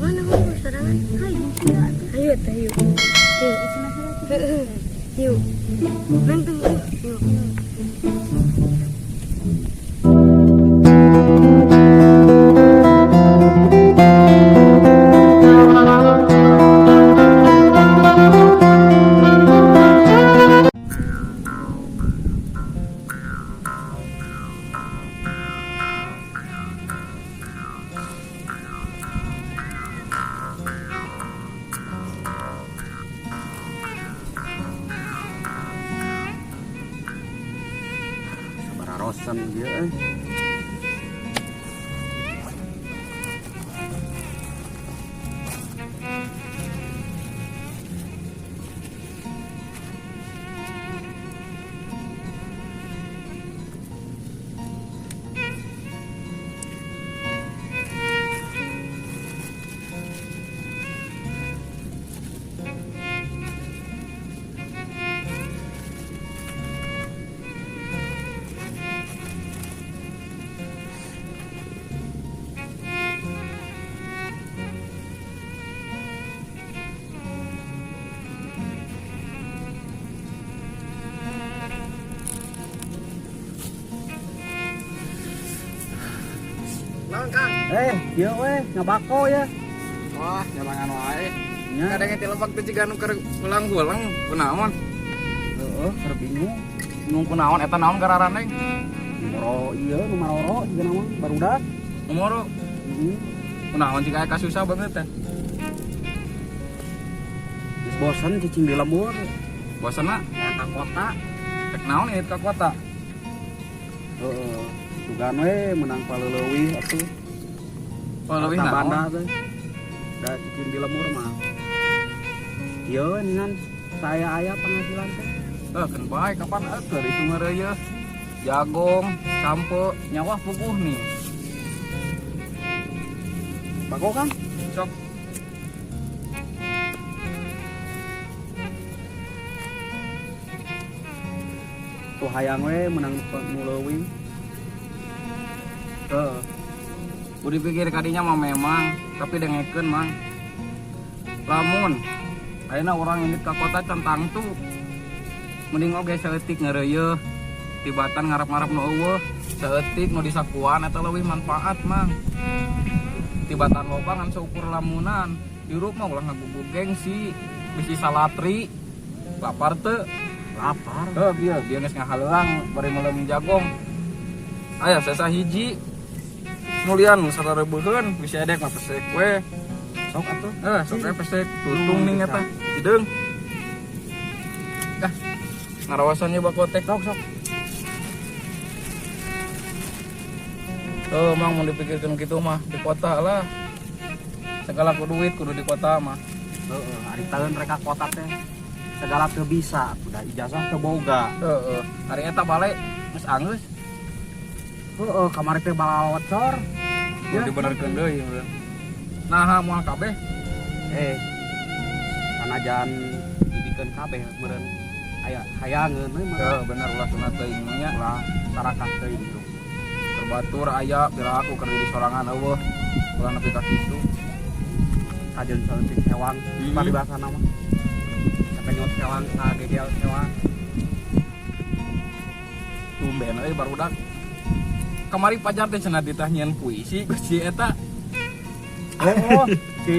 Mana ngomong sorangan? Hayu. Hayu teh yuk. Yuk. Yuk. Nangtung yuk. Sabaraha rosen ieu euy. Naon Kang? Ieu we ngabako ya. Wah, nyalangan wae. Nya. Kadang ti lebak teh jiga nu keur ulang-ulang kunaon? Heeh, keur bingung. Bingung kunaon eta naon gararandeng? Numero ieu nu maroro jiga naon barudak. Numero Heeh. kunaon jiga aya kasusah banget teh. Geus bosen cicing di lembur. Bosenna Hayang ka kota. Rek naon ieu ka kota? Heeh. Sugan we menang paleuwih atuh. Paleuwih Harta naon? banda teh. Da cicing di lembur mah. Ieu ngan saya aya penghasilan teh. Heuh, keun bae kapan keur itu ngeureuyeut. Jagong, sampe, nyawa puguh nih. Bako kan? Sok. Tuh hayang we menang nu leuwih. Heeh. Kudu dipikir kadinya mah memang, tapi dengekeun mang. Lamun ayeuna urang indit ka kota can tangtu. Mending oge saeutik ngeureuyeut. Tibatan ngarap-ngarap nu eueuh, saeutik nu disakuan eta leuwih manfaat mang. Tibatan loba ngan saukur lamunan. Hirup mah ulah ngagugu gengsi, bisi salatri. Lapar teu? Lapar. Heuh, bieu bieu geus ngahaleuang bari meuleum jagong. Aya sesa hiji. Mulian sareubeuheun bisi edek mah pesek we. Sok atuh. Sok we pesek tutung ning eta. Hideung. Dah. Ngarawasan ye bako teh. Sok sok. Tuh, mang mun dipikirkeun kitu mah di kota lah. Segala ku duit kudu di kota mah. Heeh, ari taeun rek ka kota teh segala teu bisa, udah ijazah teu boga. Heeh, ari eta balik geus anggeus. Heeh, kamari teh balawocor. Ya dibenerkeun deui. Nah, moal kabeh. Sanajan dibikeun kabeh meureun aya hayangeun we meureun. Heuh, bener ulah sunat teuing mah nya. Ulah sarakah teuing gitu. Terbatur aya pira aku keur di sorangan eueuh. Ulah nepi ka kitu. Kajeun saeutik sewang, paribasana mah. Sakenyot sewang, sagegel sewang. Tumben euy barudak. Kamari pajar teh cenah ditah nyieun puisi geus si eta. Oh, si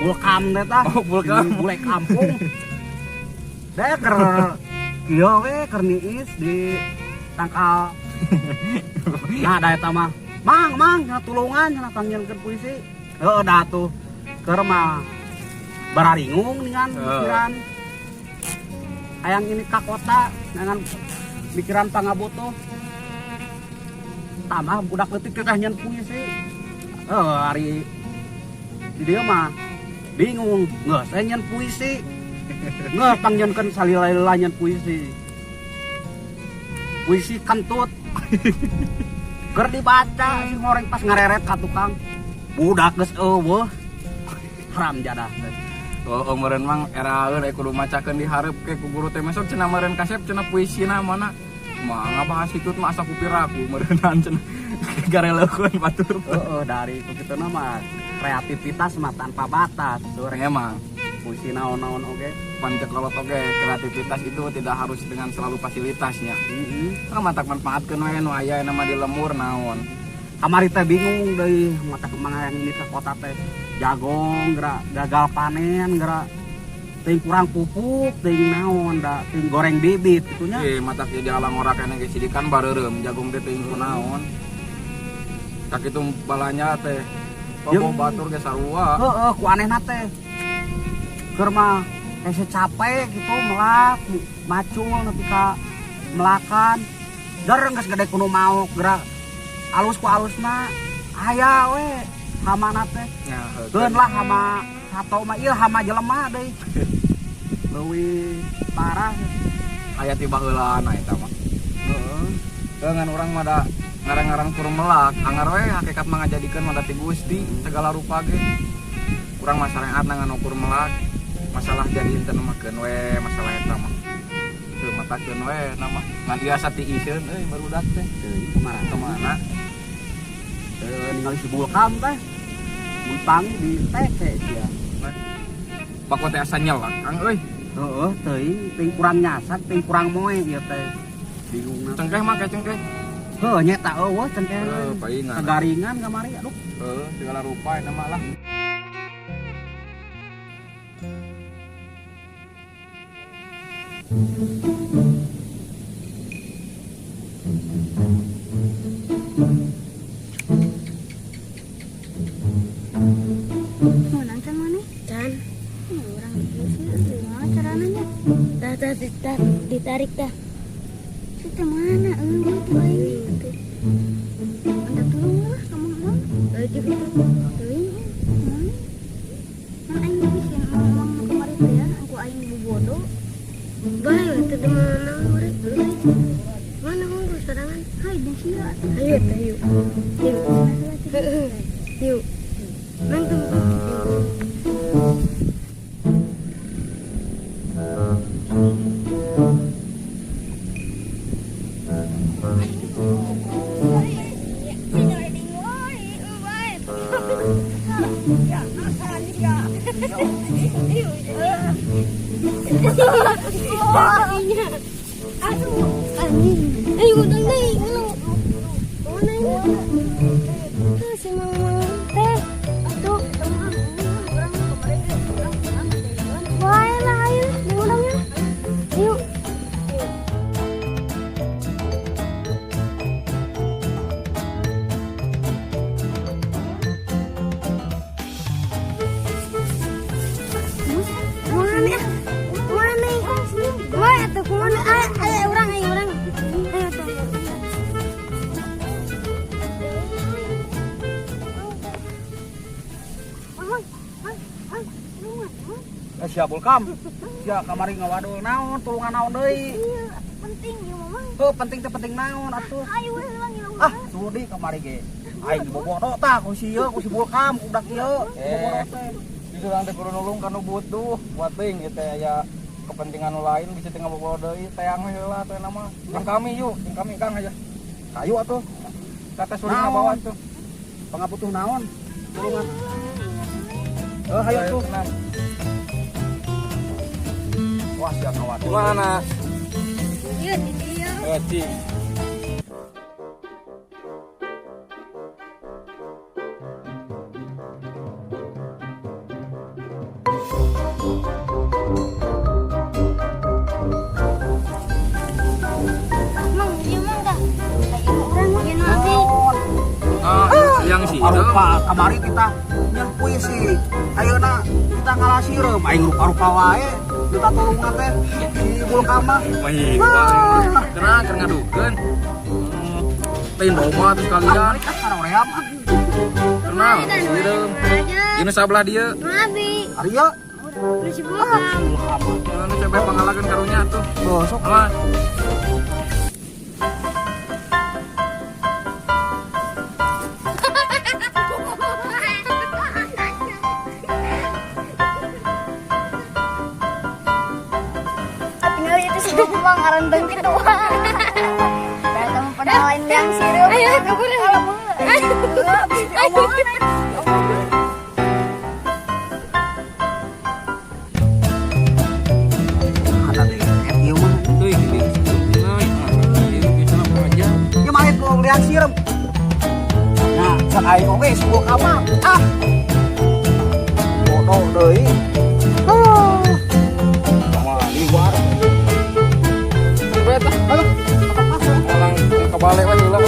Bulkam teh tah. Oh, Bulkam. Si bule kampung. Deh keur kieu we keur niis di tangkal. Nah, da eta mah. Mang, mang, cenah tulungan cenah tangnyieunkeun puisi. Heuh, da tuh keur mah bararingung dengan mikiran hayang ini ka kota dengan mikiran pangabutuh. Tambah budak leutik teh nyeun puisi. Heuh, ari di dieu mah bingung, geus we nyeun puisi. Geus pangnyieunkeun salila-lila nyeun puisi. Puisi kentut. Keur dibaca si ngoreng pas ngareret ka tukang. Budak geus eueuh. Haram jadah teh. Oh, meureun mang eraeun kudu macakeun di hareup ke ku guru teh mesok cenah meureun kasep cenah puisina mana. Mah ngabahas itu mah asa kupiraku meureunnan cenah. Gareleukeun batur. Heeh, dari ku kitu mah Kreativitas mah tanpa batas. Sore Emang puisi naon-naon oge. Pan cek kolot oge, kreativitas itu tidak harus dengan selalu fasilitasnya. Heeh. Kan matak manfaatkeun we nu aya nama di lembur naon. Kamari teh bingung deui mata kemana yang ini ke kota teh. Jagong gerak gagal panen gerak teuing kurang pupuk teuing naon da teuing goreng bibit kitu nya. Eh, matak jadi alang ora keneh ge sidikan bareureum jagung teh teuing kunaon. Tak itu balanya teh. Jeung- Bobo batur ge sarua. Heeh, ku anehna teh. Keur mah hese capek gitu melak macul nepi ka melakan. Der geus gede kudu maok gerak alus ku alusna aya we hamana teh. Ya, heuh. Keun lah hama sato mah ieu hama jelema deui. Leuwih parah. Aya ti baheulana eta mah. Heeh. Dengan urang mah da ngarang-ngarang tur melak, anggar we hakikat mah ngajadikeun mah da ti Gusti segala rupa ge. Urang mah sareatna ngan ukur melak. Masalah jadi henteu nemakeun we masalah eta mah. Teu matakeun we na mah. Ngan biasa ti iseun euy barudak teh. Teuing kemana? Kemana? Teu ningali si Bulkam teh. Mun pangi di teke sia. Bako teh asa nyelak Kang euy. Heeh, teuing teuing kurang nyasar, teuing kurang moe ieu teh. Bingungna. Cengkeh mah kayak cengkeh. Heuh nya eta eueuh cengkeh. Heuh, paingan. Kegaringan kamari aduh. Heuh, segala rupa eta mah lah. Menang can mana? Can. Ini orang itu sih, gimana caranya nya? Tah, tah, tah, ditarik tah. Itu mana? Itu aing tuh. Anda tolong lah, kamu mau? Ayo gitu. Teuing, mana? Nah, aing bisa ngomong kemarin teh ya, aku aing bodoh. Bae, teu di mana urang? Mana mau sorangan? Hai, di sia. Ayo, ayo. Yuk. Yuk. Nang tunggu. Aduh, anjing. Ayo udah deh, lu. Mana ini? Tuh si Mang teh. Aduh, teman. Orang kemarin orang Wah, lah ayo, diulangnya. Yuk. Mana? Mana? Wah, atuh kumaha? Ayo, ayo urang, ayo urang. Ayo tuh. Eh sia Bulkam. Sia kamari ngawadul naon, tulungan naon deui. Iya, penting ya mamang. Heuh, penting teh penting naon atuh. Ayo we ulang ya Ah, sudi kamari ge. Aing dibobodo tah ku si ieu, ku si Bulkam, ku budak ieu. Dibobodo teh. Itu urang teh kudu nulung kanu butuh, buat teuing ieu teh aya kepentingan nu lain bisa teh ngabobodo deui, teang we heula teh nama. Jeung kami yuk, jeung kami Kang aja. Kayu atuh. Kata suri ngabawa tuh. Pangabutuh naon? Tulungan. Heuh, hayu atuh. Wah, sia ngawadul. Gimana? Iya, di dia. Eh, cing. Mang, iya mang dah. Ayo urang ieu nu abi. Ah, yang sih. Rupa kamari kita nyen puisi. Ayeuna kita ngalasireum aing rupa-rupa wae. Kita tulungan teh si Bulkam mah. Wih, tenang, keur ngadukeun. Teh domba terus kalian. Ah, karoream ah. Tenang, sireum. Ieu nu sabelah dieu. Nu abi. Ari ieu. Nu si Bulkam. Bulkam mah. Nu coba pangalakeun karunya atuh. Tuh, sok. Awas. Tinggal itu si Bulkam ngarendeng gitu. Datang pada lain yang sireum. Ayo, kabur. Ayo, ayo. Gua kamar. Ah. Bodoh deui. Ah. Sama liwar. Beta. Aduh, apa Orang kebalik we heula.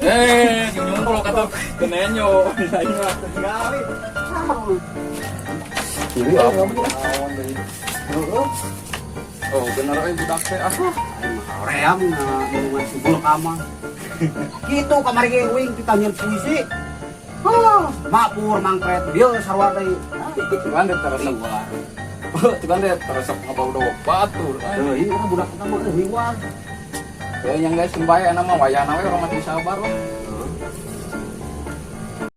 Eh, nyumpul kata kenenyo. Aing mah Tinggali. Ini apa? Oh, bener euy budak teh ah. Hoream ngomong si bulka mah. Kitu kamari ge uing ditanyain puisi. Huh, mapur mangkret dia sarua deui. Cuman deh teresep. Cuman deh teresep ngabau batur. Deui urang budak eta mah liwar. Ya yang guys sembaya nama wayahna we urang masih sabar lah.